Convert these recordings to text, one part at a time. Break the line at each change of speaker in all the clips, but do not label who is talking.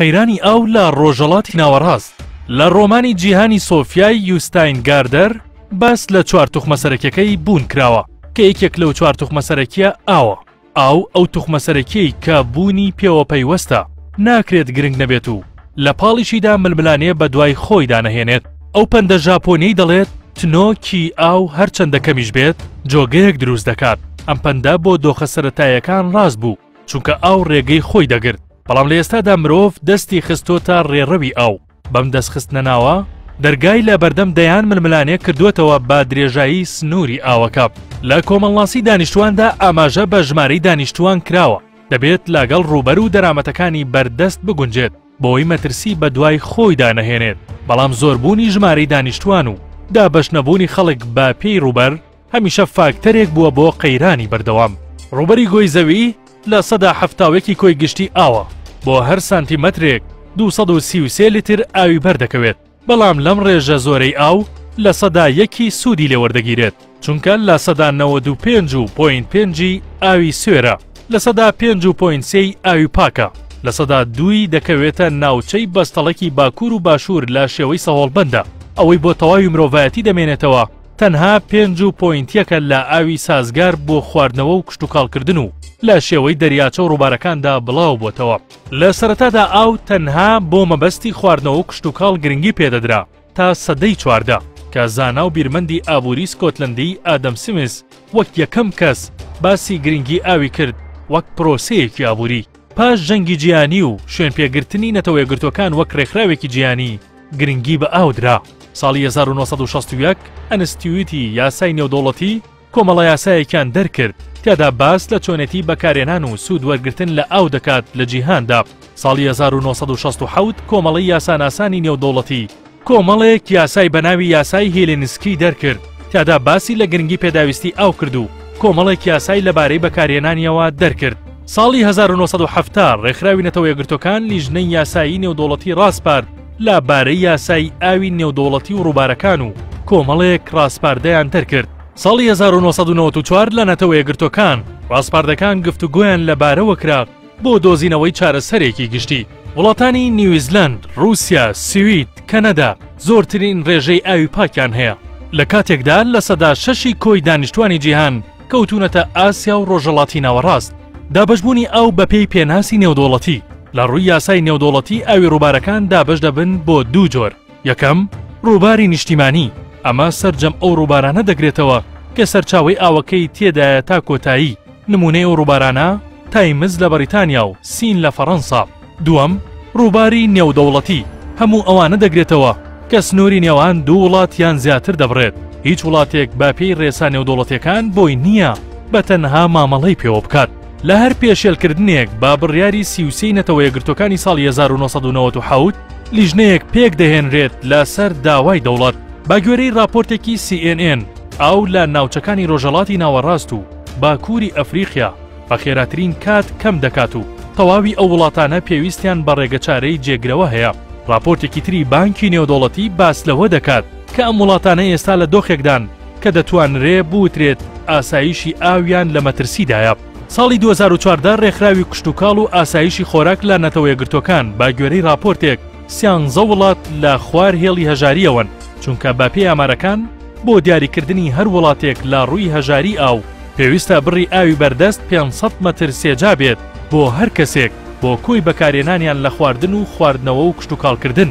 قەیرانی ئاو لە ڕۆژهەڵاتی ناوەڕاست. لە ڕۆمانی جیهانی سۆفیای یوستاین گاردەر باس لە چوار توخمە سەرەکیەکەی بوون کراوە کە یەکێک لەو چوار توخمە سەرەکیە ئاوە. ئاو ئەو توخمە سەرەکیەی کە بوونی پێوە پەیوەستە ناکرێت گرنگ نەبێت و لە پاڵیشیدا ململانێ بە دوای خۆیدا نەهێنێت. ئەو پەندە ژاپۆنیەی دەڵێت تنۆکی ئاو هەرچەندە کەمیش بێت جۆگەیەک دروست دەکات. ئەم پەندە بۆ دۆخە سەرەتاییەکان ڕاست بوو چونکە ئاو ڕێگەی خۆی دەگرت، بەڵام لە ئێستادا مرۆڤ دەستی خستۆتە ڕێڕەوی ئاو، بەم دەست خستنە ناوە دەرگای لە بەردەم دەیان ململانێ کردووەتەوە بە درێژایی سنووری ئاوەکە. لە کۆمەڵناسی دانیشتوواندا ئاماژە بە ژمارەی دانیشتووان کراوە، دەبێت لەگەڵ ڕووبەر و دەرامەتەکانی بەردەست بگونجێت بۆی مەترسی بەدوای خۆیدا نەهێنێت، بەڵام زۆربوونی ژمارەی دانیشتووان و دابەشنەبوونی خەڵک بە پێی ڕووبەر هەمیشە فاکتەرێک بووە بۆ قەیرانی بەردەوام. ڕووبەری گۆی زەوی 71% ی کۆی گشتی ئاوە، بۆ هەر سانتیمەترێک 233 لیتر ئاوی بەردەکەوێت، بەڵام لەم ڕێژە زۆرەی ئاو 1% ی سوودی لێ وەردەگیرێت، چونکە 95.5% ی ئاوی سوێرە، 5.3% ی ئاوی پاکە، 2% ی دەکەوێتە ناوچەی بەستەڵەکی باکوور و باشوور لە شێوەی سەهۆڵبەندە، ئەوەی بۆ تەواوی مرۆڤایەتی دەمێنێتەوە تەنها پێنج و point یەکە لە ئاوی سازگار بۆ خواردنەوە و کشتوکاڵکردن و لە شێوەی دەریاچە و ڕووبارەکاندا بڵاوبۆتەوە. لە سەرەتادا ئاو تەنها بۆ مەبەستی خواردنەوە و کشتوکاڵ گرنگی پێدەدرا تا سەدەی 14 کە زانا و بیرمەندی ئابووری سکۆتلەندی ئادەم سمیس وەک یەکەم کەس باسی گرنگی ئاوی کرد وەک پرۆسەیەکی ئابووری. پاش جەنگی جیهانی و شوێنپێگرتنی نەتەوەیەکگرتووەکان وەک ڕێکخراوێکی جیهانی گرنگی بە ئاو درا. ساڵی 1961 ئەنستیتیوتی یاسای نێودەوڵەتی کۆمەڵە یاسایەکیان دەرکرد تیادا باس لە چۆنێتی بەکارهێنان و سوود وەرگرتن لە ئاو دەکات لە جیهاندا. ساڵی 1967 کۆمەڵەی یاساناسانی نێودەوڵەتی کۆمەڵێک یاسای بە ناوی یاسای هیلینسکی دەرکرد تیادا باسی لە گرنگی پێداویستی ئاو کرد و کۆمەڵێک یاسای لەبارەی بەکارهێنانیەوە دەرکرد. ساڵی 1970 ڕێکخراوی نەتەوە یەکگرتووەکان لیژنەی یاسایی نێودەوڵەتی ڕاسپارد لە بارەی یاسای ئاوی نێودەوڵەتی و ڕووبارەکان و کۆمەڵێک ڕاسپاردەیان دەرکرد. ساڵی 1994 لە نەتەوە یەکگرتووەکان ڕاسپاردەکان گفتوگۆیان لەبارەوە کرا بۆ دۆزینەوەی چارەسەرێکی گشتی. وڵاتانی نیوزلەند، ڕووسیا، سوید، کەنەدا زۆرترین ڕێژەی ئاوی پاکیان هەیە، لە کاتێکدا 6% ی کۆی دانیشتوانی جیهان کەوتوونەتە ئاسیا و ڕۆژهەڵاتی ناوەڕاست. دابەشبوونی ئاو بەپێی پێناسی نێودەوڵەتی، لە ڕووی یاسای نێودەوڵەتی ئاوی ڕووبارەکان دابەش دەبن بۆ دوو جۆر، یەکەم، ڕووباری نیشتیمانی، ئەمە سەرجەم ئەو ڕووبارانە دەگرێتەوە کە سەرچاوەی ئاوەکەی تێدایە تا کۆتایی، نموونەی ئەو ڕووبارانە تایمز لە بەریتانیا و سین لە فەڕەنسا. دووەم، ڕووباری نێودەوڵەتی، هەموو ئەوانە دەگرێتەوە کە سنووری نێوان دوو وڵات یان زیاتر دەبڕێت، هیچ وڵاتێک بە پێی ڕێسا نێودەوڵەتیەکان بۆی نییە بە تەنها مامەڵەی پێوە بکات. لە هەر پێشێلکردنێک بە بڕیاری 33 ی نەتەوە یەکگرتووەکانی ساڵی 1997 لیژنەیەک پێک دەهێنرێت لەسەر داوای دەوڵەت. بە گوێرەی ڕاپۆرتێکی CNN، ئاو لە ناوچەکانی ڕۆژهەڵاتی ناوەڕاست و باکووری ئەفریقیا بە خێراترین کات کەم دەکات و تەواوی ئەو وڵاتانە پێویستیان بە ڕێگەچارەی جێگرەوە هەیە. ڕاپۆرتێکی تری بانکی نێودەوڵەتی باس لەوە دەکات کە ئەم وڵاتانە ئێستا لە دۆخێکدان کە دەتوانرێ بوترێت ئاسایشی ئاویان لە مەترسیدایە. ساڵی 2014 ڕێکخراوی کشتوکاڵ و ئاسایشی خۆراک لە نەتەوە یەکگرتووەکان بە گوێرەی ڕاپۆرتێک سیانزە وڵات لە خوار هێڵی هەژارییەوەن، چونکە بە پێی ئامارەکان بۆ دیاریکردنی هەر وڵاتێک لە ڕووی هەژاری ئاو پێویستە بڕی ئاوی بەردەست 500 مەتر سێجا بێت بۆ هەر کەسێک بۆ کۆی بەکارهێنانیان لە خواردن و خواردنەوە و کشتوکاڵکردن.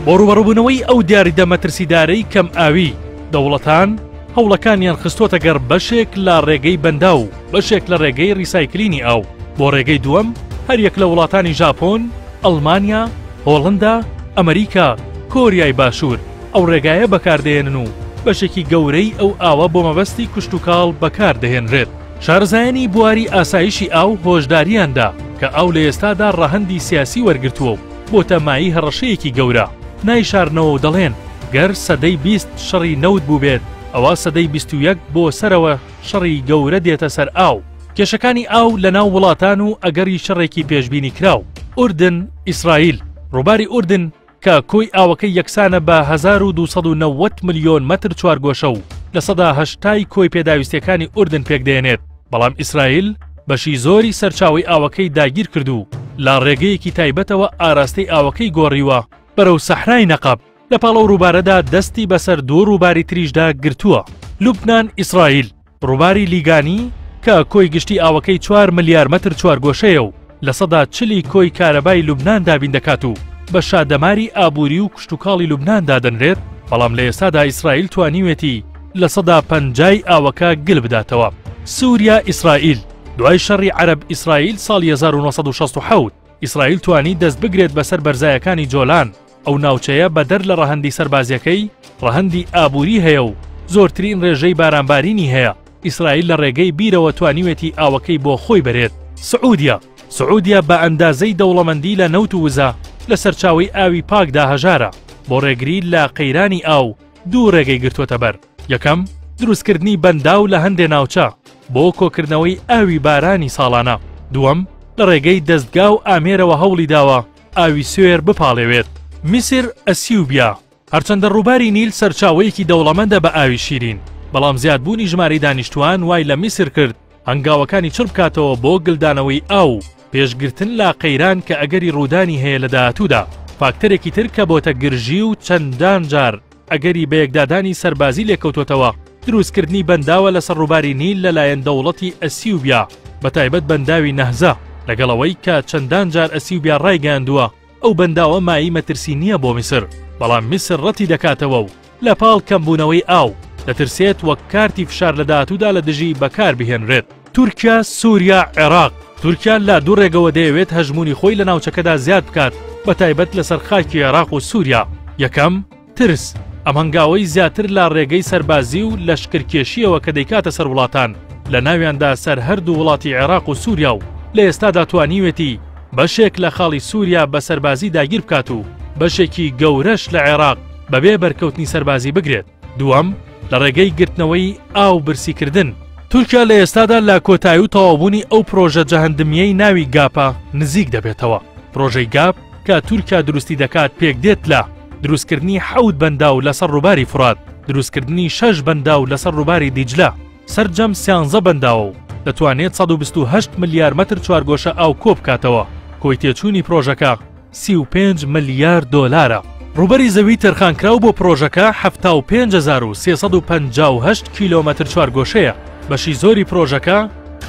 بۆ ڕووبەڕووبوونەوەی ئەو دیاردە مەترسیدارەی کەمئاوی، دەوڵەتان هەوڵەکانیان خستۆتە گەڕ بەشێک لە ڕێگەی بەنداو و بەشێک لە ڕێگەی ڕیسایکلینی ئاو. بۆ ڕێگەی دووەم هەریەک لە وڵاتانی ژاپۆن، ئەڵمانیا، هۆڵندا، ئەمریکا، کۆریای باشوور ئەو ڕێگایە بەکاردەهێنن و بەشێکی گەورەی ئەو ئاوە بۆ مەبەستی کشتوکاڵ بەکاردەهێنرێت. شارەزایانی بواری ئاسایشی ئاو هۆشدارییان دا کە ئاو لە ئێستادا ڕەهەندی سیاسی وەرگرتووە و بۆتە مایەی هەڕەشەیەکی گەورە، نایشارنەوە و دەڵێن گەر سەدەی 20 شەڕی نەوت بووبێت ئەوا سەدەی 21 بۆ سەرەوە شەڕی گەورە دێتە سەر ئاو. کێشەکانی ئاو لە ناو وڵاتان و ئەگەڕی شەڕێکی پێشبینیکراو. ئوردن، ئیسرائیل، ڕووباری ئوردن کە کۆی ئاوەکەی یەکسانە بە 1290 ملیۆن مەتر چوارگۆشە و 80% ی کۆی پێداویستیەکانی ئوردن پێکدەهێنێت، بەڵام ئیسرائیل بەشی زۆری سەرچاوەی ئاوەکەی داگیر کرد و لە ڕێگەیەکی تایبەتەوە ئاراستەی ئاوەکەی گۆڕیوە بەرەو سەحرای نەقەب، لە پاڵ ئەو ڕووبارەدا دەستی بەسەر دوو ڕووباری تریشدا گرتووە، لوبنان ئیسرائیل، ڕووباری لیگانی کە کۆی گشتی ئاوەکەی چوار ملیار مەتر چوارگۆشەیە و 40% ی کۆی کارەبای لوبنان دابین دەکات و بە شادەماری ئابووری و کشتوکاڵی لوبنان دادەنرێت، بەڵام لە ئێستادا ئیسرائیل توانیوێتی 50% ی ئاوەکە گل بداتەوە. سووریا ئیسرائیل، دوای شەڕی عەرەب ئیسرائیل ساڵی 1967، ئیسرائیل توانی دەست بگرێت بەسەر بەرزایەکانی جۆلان، ئەو ناوچەیە بەدەر لە ڕەهەندی سەربازیەکەی، ڕەهەندی ئابووری هەیە و زۆرترین ڕێژەی بارانبارینی هەیە، ئیسرائیل لە ڕێگەی بیرەوە توانیوێتی ئاوەکەی بۆ خۆی بەرێت. سعودیە سعودیە بە ئەندازەی دەوڵەمەندی لە نەوت و وزە، لە سەرچاوەی ئاوی پاکدا هەژارە، بۆ ڕێگری لە قەیرانی ئاو دوو ڕێگەی گرتووەتە بەر، یەکەم، دروستکردنی بەنداو لە هەندێ ناوچە بۆ کۆکردنەوەی ئاوی بارانی ساڵانە، دووەم، لە ڕێگەی دەستگا و ئامێرەوە هەوڵی داوە ئاوی سوێر بپاڵێوێت. میسر ئەسیوبیا، هەرچەندە ڕووباری نیل سەرچاوەیەکی دەوڵەمەندە بە ئاوی شیرین، بەڵام زیادبوونی ژمارەی دانیشتووان وای لە میسر کرد هەنگاوەکانی چڕ بکاتەوە بۆ گلدانەوەی ئاو و پێشگرتن لە قەیران کە ئەگەری ڕوودانی هەیە لە داهاتوودا، فاکتەرێکی تر کە بۆتە گرژی و چەندان جار ئەگەری بەیەکدادانی سەربازی لێکەوتۆتەوە، دروستکردنی بەنداوە لەسەر ڕووباری نیل لەلایەن دەوڵەتی ئەسیوبیا، بەتایبەت بەنداوی نەهزە، لەگەڵ ئەوەی کە چەندان جار ئەسیوبیا ڕایگەیاندووە ئەو بەنداوە مایەی مەترسی نییە بۆ میسر، بەڵام میسر ڕەتی دەکاتەوە و لە پاڵ کەمبوونەوەی ئاو، دەترسێت وەک کارتی فشار لە داهاتوودا لە دژی بەکار بهێنرێت. تورکیا، سوریا، عێراق، تورکیا لە دوو ڕێگەوە دەیەوێت هەژموونی خۆی لە ناوچەکەدا زیاد بکات، بەتایبەت لەسەر خاکی عێراق و سوریا. یەکەم، ترس، ئەم هەنگاوەی زیاتر لە ڕێگەی سەربازی و لەشکرکێشییەوە کە دەیکاتە سەر وڵاتان، لە ناویاندا سەر هەردوو وڵاتی عێراق و سوریا و لە ئێستادا توانیوێتی بەشێک لە خاڵی سوریا بە سەربازی داگیر بکات و بەشێکی گەورەش لە عێراق بەبێ بەرکەوتنی سەربازی بگرێت. دووەم، لە ڕێگەی گرتنەوەی ئاو برسیکردن. تورکیا لە ئێستادا لە کۆتایی و تەواوبوونی ئەو پرۆژە جەهەندمییەی ناوی گاپە نزیک دەبێتەوە. پرۆژەی گاپ کە تورکیا دروستی دەکات پێکدێت لە، دروستکردنی حەوت بەنداو لەسەر ڕووباری فورات، دروستکردنی شەش بەنداو لەسەر ڕووباری دیجلە، سەرجەم سیانزە بەنداوە و دەتوانێت 128 ملیار مەتر چوارگۆشە ئاو کۆبکاتەوە، کۆی تێچوونی پرۆژەکە 35 ملیار دۆلارە. ڕووبەری زەوی تەرخانکراو بۆ پرۆژەکە 75358 کیلۆمەتر چوارگۆشەیە، بەشی زۆری پرۆژەکە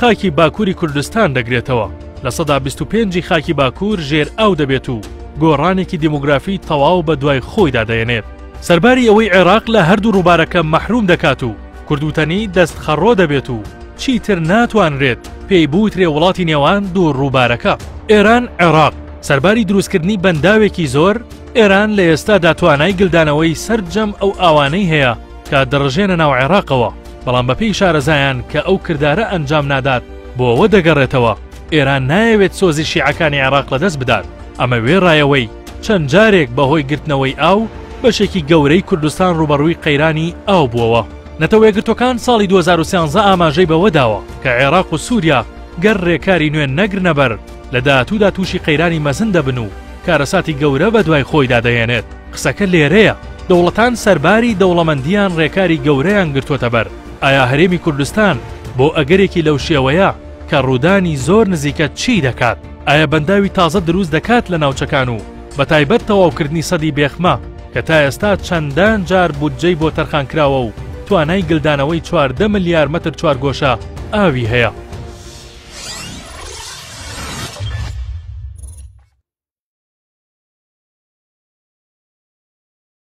خاکی باکووری کوردستان دەگرێتەوە، 25% ی خاکی باکوور ژێر ئاو دەبێت و گۆڕانێکی دیمۆگرافی تەواو بەدوای خۆیدا دەێنێت. سەرباری ئەوەی عێراق لە هەردوو ڕووبارەکە مەحروم دەکات و کوردوتەنی دەست خەڕۆ دەبێت و چیتر ناتوانرێت پێی بوترێ وڵاتی نێوان دوو ڕووبارەکە. ئێران عێراق، سەرباری دروستکردنی بەنداوێکی زۆر، ئێران لە ئێستادا توانای گلدانەوەی سەرجەم ئەو ئاوانەی هەیە کە دەڕژێنە ناو عێراقەوە، بەڵام بەپێی شارەزایان کە ئەو کردارە ئەنجام نادات بۆ ئەوە دەگەڕێتەوە ئێران نایەوێت سۆزی شیعەکانی عێراق لەدەست بدات، ئەمە وێڕایەوەی چەند جارێک بەهۆی گرتنەوەی ئاو بەشێکی گەورەی کوردستان ڕووبەڕووی قەیرانی ئاو بووەوە. نەتەوەیەکگرتووەکان ساڵی 2013 ئاماژەی بەوە داوە کە عێراق و سووریا گەر رێکاری نوێ نەگرنەبەر لە داهاتوودا تووشی قەیرانی مەزن دەبن و کارەساتی گەورە بەدوای خۆیدا دەهێنێت. قسەکە لێرەیە دەوڵەتان سەرباری دەوڵەمەندییان رێکاری گەورەیان گرتووەتەبەر، ئایا هەرێمی کوردستان بۆ ئەگەرێکی لەو شێوەیە کە ڕوودانی زۆر نزیکە چی دەکات؟ ئایا بەنداوی تازە دروست دەکات لە ناوچەکان و بەتایبەت تەواوکردنی سەدی بێخمە کە تا ئێستا چەندان جار بودجەی بۆ تەرخانکراوە و توانای گلدانەوەی 14 ملیار مەتر چوارگۆشە ئاوی هەیە؟